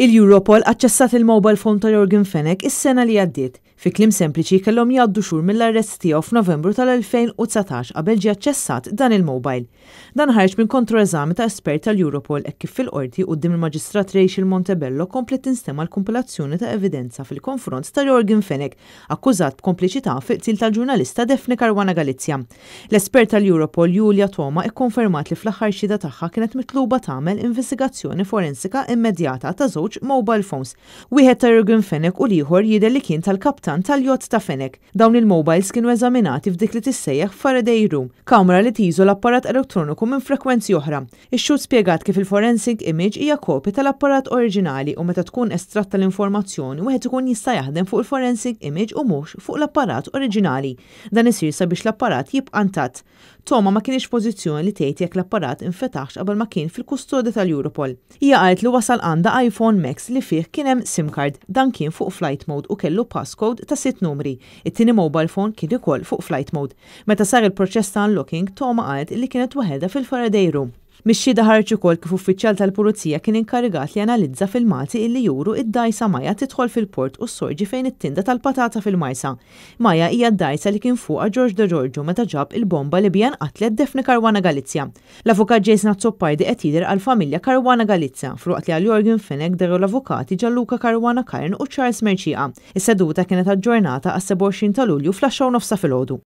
Il-Europol aċċessat il-mobile phone ta' Yorgen Fenech is-sena li għaddiet. Fi kliem sempliċi, kellhom jgħaddu xhur mill-arrest tiegħu f'Novembru tal-2019 qabel ġie aċċessat dan il-mobile. Dan ħareġ minn kontroeżami ta' espert tal-Europol hekk kif fil-Qorti quddiem il-Maġistrat Rachel Montebello kompliet tinstema' l-kumpilazzjoni ta' evidenza fil-konfront ta' Yorgen Fenech, akkużat b'kompliċità fil-qtil tal-ġurnalista Daphne Caruana Galizia. L-espert tal-Europol Julia Toma ikkonfermat li fl-aħħar xhieda tagħha kienet mitluba tagħmel investigazzjoni forensika immedjata ta' żewġ mobile phones, wieħed ta' Yorgen Fenech u l-ieħor jidher li kien tal-kaptan tal-jott ta' Fenech. Dawn il-mobiles kienu eżaminati f'dik li tissejjaħ Faraday Room, kamra li tiżola apparat elettroniku minn frekwenzi oħra. Ix-xhud spjegat kif il-forensic image hija kopja tal-apparat oriġinali u meta tkun estratta l-informazzjoni wieħed ikun jista' jaħdem fuq il-forensic image u mhux fuq l-apparat oriġinali. Dan isir sabiex l-apparat jibqa' intatt. Toma ma kinitx f'pożizzjoni li tgħid jekk l-apparat infetaħx qabel ma kien fil-kustodja tal-Europol. Hija qalet li wasal għandha iPhone Max li fih kien hemm sim card. Dan kien fuq flight mode u kellu passcode ta' sitt numri. It-tieni mobile phone kien ukoll fuq flight mode. Meta sar il-proċess ta' unlocking, Toma qalet li kienet waħedha fil-Faraday Room. Mix-xhieda ħareġ ukoll kif uffiċjal tal-Pulizija kien inkarigat li janalizza filmati illi juru id-dgħajsa Maja tidħol fil-port u ssorġi fejn it-tinda tal-patata fil-Marsa. Maja hija d-dgħajsa li kien fuqha George Degiorgio meta ġab il-bomba li biha nqatlet Daphne Caruana Galizia. L-avukat Jason Azzopardi qed jidher għall-familja Caruana Galizia, filwaqt li għal Yorgen Fenech dehru l-avukati Gianluca Caruana Karn u Charles Mercieca. Is-seduta kienet aġġornata għas-27 ta' Lulju fl-10:30 filgħodu.